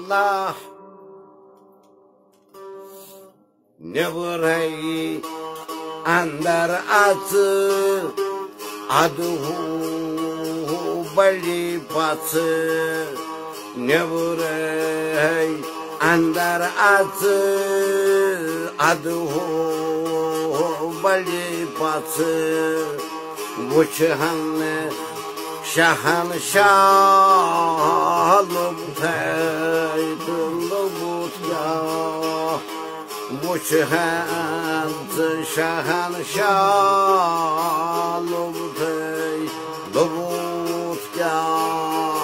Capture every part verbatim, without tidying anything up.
اللہ۔ نیبرے اندر اژ ادٕ ہو بڑی پژھ۔ نیبرے اندر اژ ادٕ ہو بڑی پژھ۔ وٕچھہن شہنشاہ لوٚب تھے تہٕ لوٚبُتھ کیٛاہ۔ وٕچھہن ژٕ شہنشاہ لوٚب تھے لوٚبُتھ کیٛاہ۔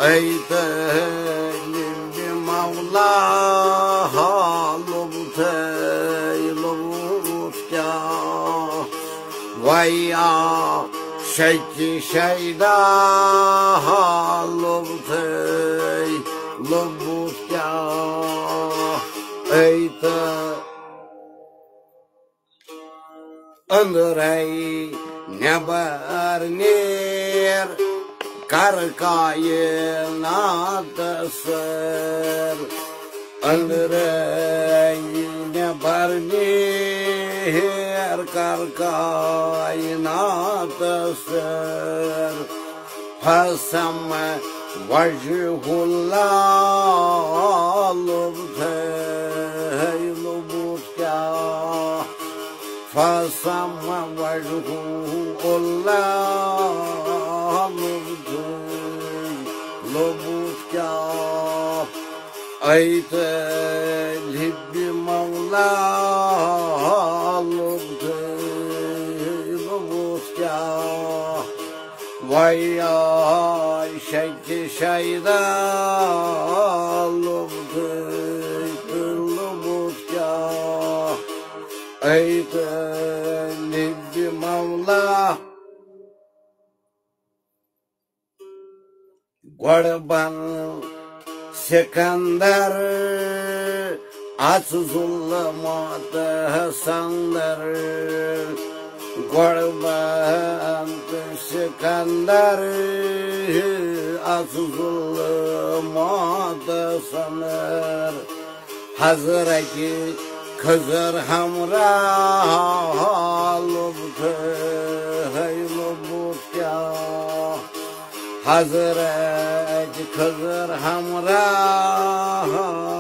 اے طالب مولا لوٚب تھے لوٚبُتھ کیٛاہ۔ ویا شکہِ شیدا لوٚب تھے لوٚبُتھ کیٛاہ۔ اے تہٕ أنٛدرَے نٮ۪بر نیر کر کائناتس سٲر۔ أنٛدرَے نٮ۪بر نیر کر کائناتس سٲر۔ فثمہ وجہ اللہ لوٚب تھے لوٚبُتھ کیٛاہ۔ فثمہ وجہ اللہ لوٚب تھے لوٚبُتھ کیٛاہ۔ اے طالب مولا لوٚب تھے لوٚبُتھ کیٛاہ۔ ویا شکہِ شیدا لوٚب تھے تہٕ لوٚبُتھ کیٛاہ۔ اے طالب مولا۔ گۄڈٕ بن سکندر اژ ظلماتس اندر۔ گۄڈٕ بن سکندر اژ ظلماتس اندر۔ حضرت خضر ہمراہ لوٚب تھے لوٚبُتھ کیٛاہ۔ حضرت خضر ہمراہ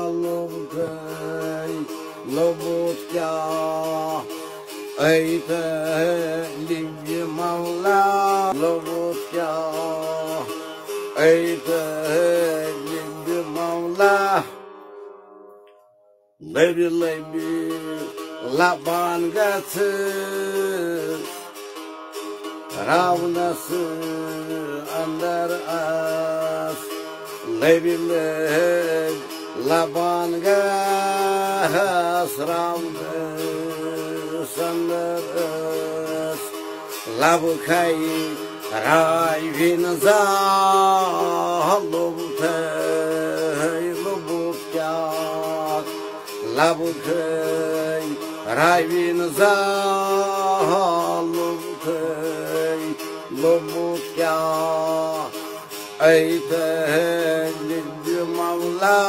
لوٚب تھے لوٚبُتھ کیٛاہ۔ اے طالب مولا لوٚبُتھ کیٛاہ۔ اے طالب مولا۔ لبہِ لبہِ لبان گژھِ راونس اندر آس۔ لبہِ لبہِ لبان گژھِ راونس اندر آس۔ لبہٕ کھے راوِن زاہ لوٚب تھے لوٚبُتھ کیٛاہ۔ لبہٕ کھے راوِن زاہ لوٚب تھے لوٚبُتھ کیٛاہ۔ اے طالب مولا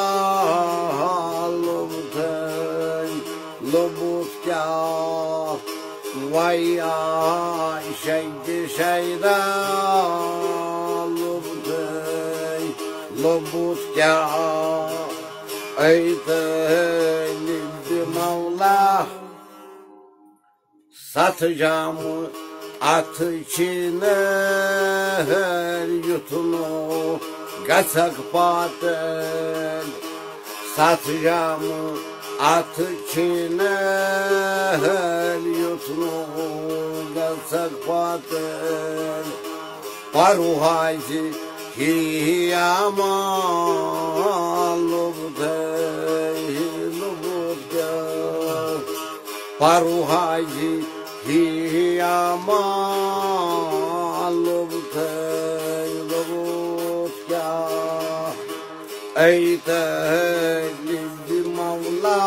لوٚب تھے لوٚبُتھ کیٛاہ۔ ویا شکہِ شیدا لوٚب تھے لوٚبُتھ کیٛاہ۔ اے طالب مولا۔ ستھ جام اتھ چھِ نہر یُتھ نہٕ گژھکھ پاتل۔ ستھ جام اتھ چھِ نہر یُتھ نہٕ گژھکھ پاتل۔ پرواز ہی امان لوٚب تھے لوٚبُتھ کیٛاہ۔ پرواز ہی امان لوٚب تھے لوٚبُتھ کیٛاہ۔ اے طالب مولا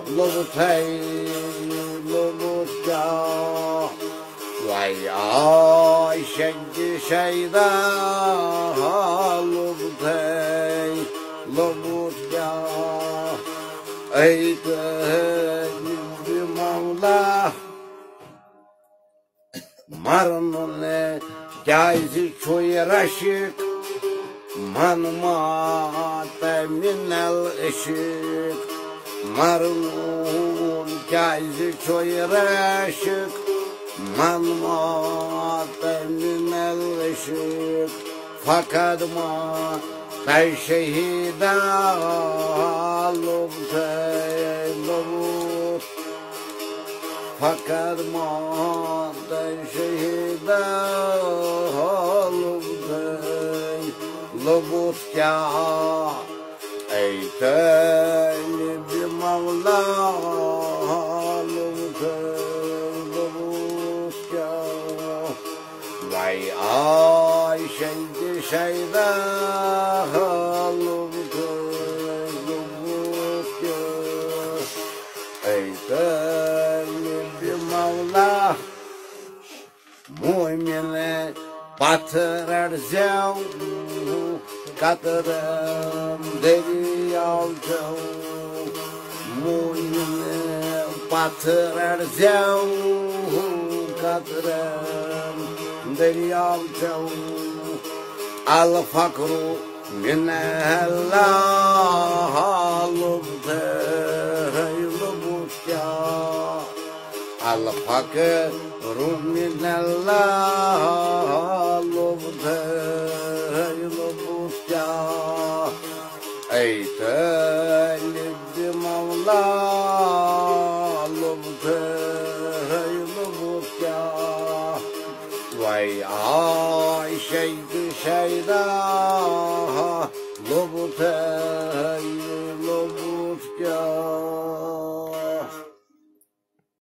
لوٚب تھے لوٚبُتھ کیٛاہ۔ وے آے شنگہِ شیدا لوٚب تھے لوٚبُت کیٛاہ؟ اے طٲلبِ مولا، مرنُن کیٛازِ چھُے رشک؟ من مات من العشق۔ مرنُن کیٛازِ چھُے رشک؟ من مات من العشق۔ فقط ما تَے شہیدا لوٚبتھے لوٚبُت۔ فقط ما تَے شہیدا لوٚبتھے لوٚبُت کیٛاہ؟ اے طٲلبِ مولا لوٚبتھے لوٚبُت کیٛاہ؟ وَے آے شیدِ شیدا لوٚبتھے لوٚبُت کیٛاہ؟ اے طٲلبِ مولا، مومن پتھ رٹ زیو قطرن دٔریاو چو۔ مومن پتھ رٹ زیو قطرن دٔریاو چو۔ الفقر من اللہ لوٚبتھے لوٚبُت کیٛاہ؟ الفقر من اللہ لوٚبتھے لوٚبُت کیٛاہ؟ اے طٲلبِ مولا لوٚبتھے لوٚبُت کیٛاہ؟ وَے آے شیدِ شیدا لوٚبتھے لوٚبُت